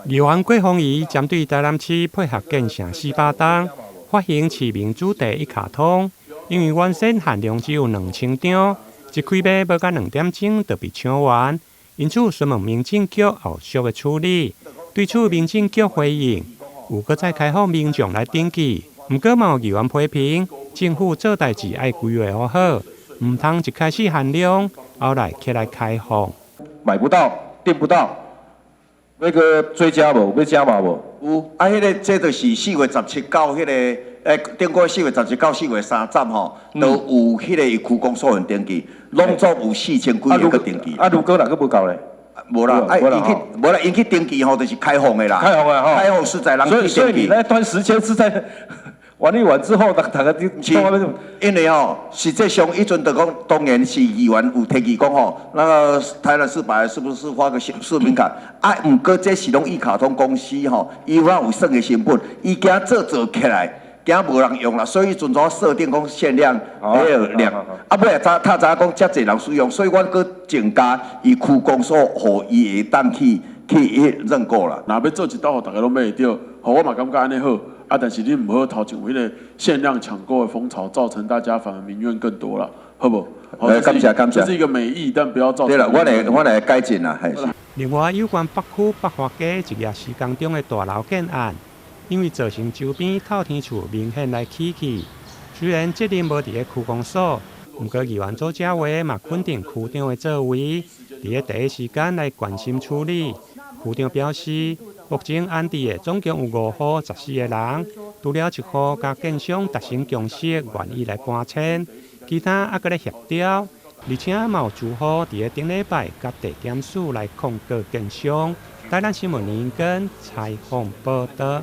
議員郭鳳儀針對台南市配合建城400棟，發行市民主題一卡通，因為原先限量只有2000張，一開賣無到2點鐘就被搶完，因此詢問民政局後續的處理。對此，民政局回應，有閣再開放民眾來登記，毋過嘛有議員批評，政府做代誌愛規劃好，毋通一開始限量，後來起來開放。買不到，訂不到。欲閣追加無？欲加碼無？有啊，彼個這就是4月17到彼個，頂個4月17到4月30吼，都有彼個區公所的登記，攏總有4000幾个去登記。啊，如果若閣無夠咧？無啦，啊，𪜶去無啦，𪜶去登記吼，就是開放的啦。開放的吼。開放實在人去登記。所以你那段時間是在玩一玩之後，大家就是因為吼，實際上彼陣就講，當然是議員有提議講吼，那個台南市本來是不是發個市民卡？啊，毋過這是攏一卡通公司吼，伊有有算的成本，伊驚做做起來，驚無人用啦，所以陣怎設定講限量彼個量，啊，尾仔才知影講遮濟人使用，所以阮閣增加伊區公所，予伊會當去認購啦。若欲做一道，予逐家攏買會著，予我嘛感覺按呢好。啊！但是你毋好頭前有彼個限量搶購的風潮，造成大家反而民怨更多了，好無？感謝感謝。這是一個美意，但不要造成。對啦，我來改進啦，係。另外，有關北區北華街一個施工中的大樓建案，因為造成周邊透天厝明顯來起去，雖然責任無佇咧區公所，毋過議員組佳偉嘛肯定區長的作為，佇咧第一時間來關心處理。區長表示，目前安置的總共有5戶14個人，除了一戶佮建商達成共識，願意來搬遷，其他猶閣咧協調，而且嘛有住戶佇咧頂禮拜佮地檢署來控告建商。台南新聞林根採訪報導。